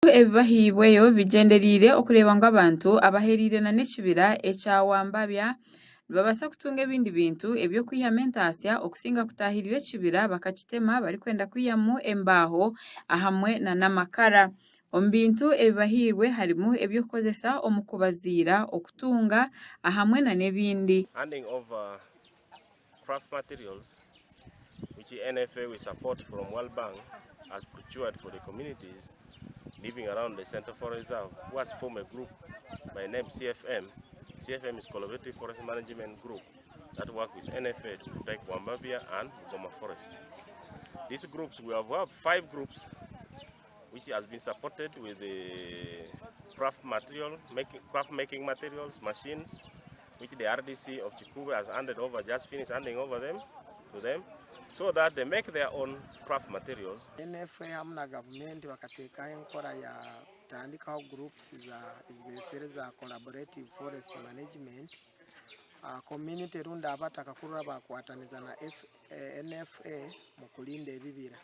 Ebibahairweyo bigyendereire okureeba ngu abantu abahereire n'ekibira ekya Wambabya nibabaasa kutunga ebindi bintu eby'okwihamu entaasya okusinga kutaahirira ekibira bakakitema barikwenda kwihamu embaaho hamwe n'amakara. Omu bintu ebibahairwe harimu eby'okukozesa omu kubaziira, okutunga hamwe n'ebindi. Handing over craft materials which NFA with support from World Bank has procured for the communities living around the Central Forest Reserve who has formed a group by name CFM. CFM is Collaborative Forest Management Group that work with NFA to protect Wambabya and Bugoma Forest. These groups, we have five groups which has been supported with the craft material, making, craft making materials, machines, which the RDC of Kikuube has handed over, just finished handing over them to them, so that they make their own craft materials. NFA hamu na gavumenti bakateekaho enkora ya kutandikaho groups za ezibeesere za collaborative forest management. Community rundi abataka kurora bakwataniza na F, eh, NFA mu kulinda ebibira.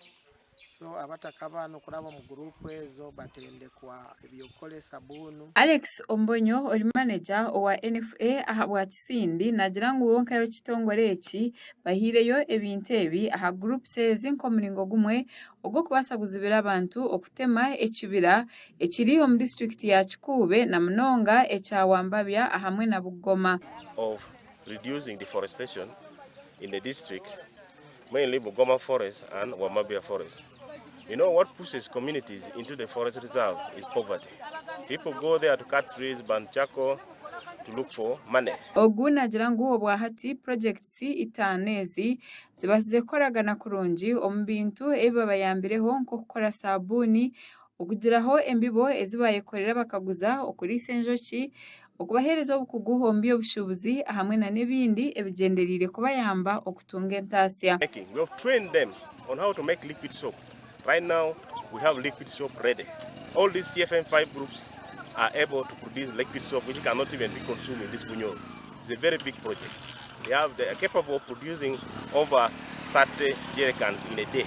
So abataka banu kuraba omu guruupu ezo batendekwa eby'okukora esabuunu. Alex Ombonyo ori maneja owa NFA ahabwa Kisindi naagira ngu bo nk'ab'ekitongore eki bahaireyo ebintu ebi aha groups ezi nk'omuringo gumwe ogw'okubaasa kuzibira abantu okutema ekibira ekiri omu disiturikiti ya Kikuube na munonga ekya Wambabya hamwe na Bugoma. Of reducing deforestation in the district, mainly Bugoma Forest and Wambabya Forest. You know what pushes communities into the forest reserve is poverty. People go there to cut trees, burn charcoal, to look for money. Ogu naagira ngu obwahati purogyekiti itaano ezi zibaasize kukoragana kurungi omu bintu ebi babayambireho nk'okukora saabuuni, okugiraho embibo ezi baayekorera bakaguza, okuriisa enjoki, okubaheereza obukugu omu by'obushuubuzi hamwe n'ebindi ebigyendereire kubayamba okutunga entaasya. Making. We have trained them on how to make liquid soap. Right now, we have liquid soap ready. All these CFM5 groups are able to produce liquid soap which cannot even be consumed in this Bunyoro. It's a very big project. They are capable of producing over 30 jerrycans in a day,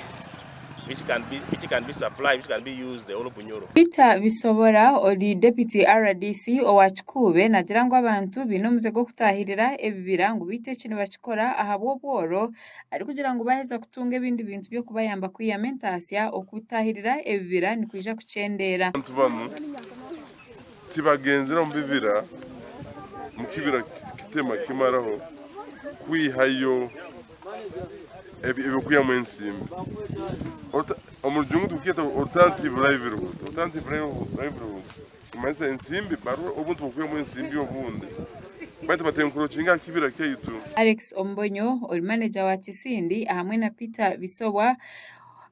which can be supplied, which can be used the whole Bunyoro. Peter Bisobora ori Deputy RDC owa Kikuube naagira ngu abantu baine omuze gw'okutaahirira ebibira ngu beitu eki nibakikora ahabw'obworo arikugira ngu baaheza kutunga ebindi bintu by'okubayamba kwihamu entaasya okutaahirira ebibira nikwija kukyendeera. Abantu banu tibagenzire omu bibira mu kibira kitema kimaraho kwihayo ebyokwihamu ensimbi. Omu rujungu tukyeta alternative livelihood. Alternative livelihood kumanyisa ensimbi baruhe obuntu bwokwihamu ensimbi obundi baitu batenkorokinga aha kibira kyaitu. Alex Ombonyo ori maneja wa Kisindi hamwe na Peter Bisobwa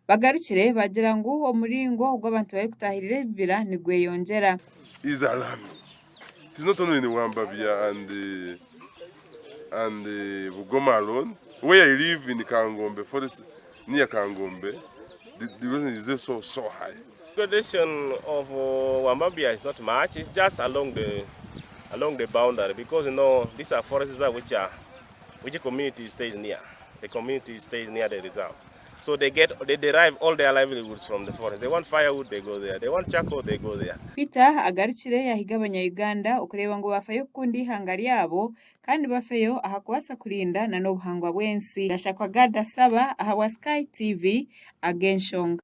bagarukire bagira ngu omuringo ogu abantu barikutaahirira ebibira nigweyongyera. Is alarming. It is not only in Wambabya and Bugoma alone. Where I live in Kangombe forest, near Kangombe, the erosion is also so high. Degradation of Wambabya is not much. It's just along the boundary because these are forest reserves which community stays near. The community stays near the reserve. So they derive all their livelihoods from the forest. They want firewood, they go there. They want charcoal, they go there. Peter agarukire yahiga abanya-Uganda okureeba ngu bafayo kukunda eihanga ryabo kandi bafeyo aha kubaasa kurinda n'obuhangwa bw'ensi. Gashakwa Gad Asaba ahabwa Sky TV ag'enshonga.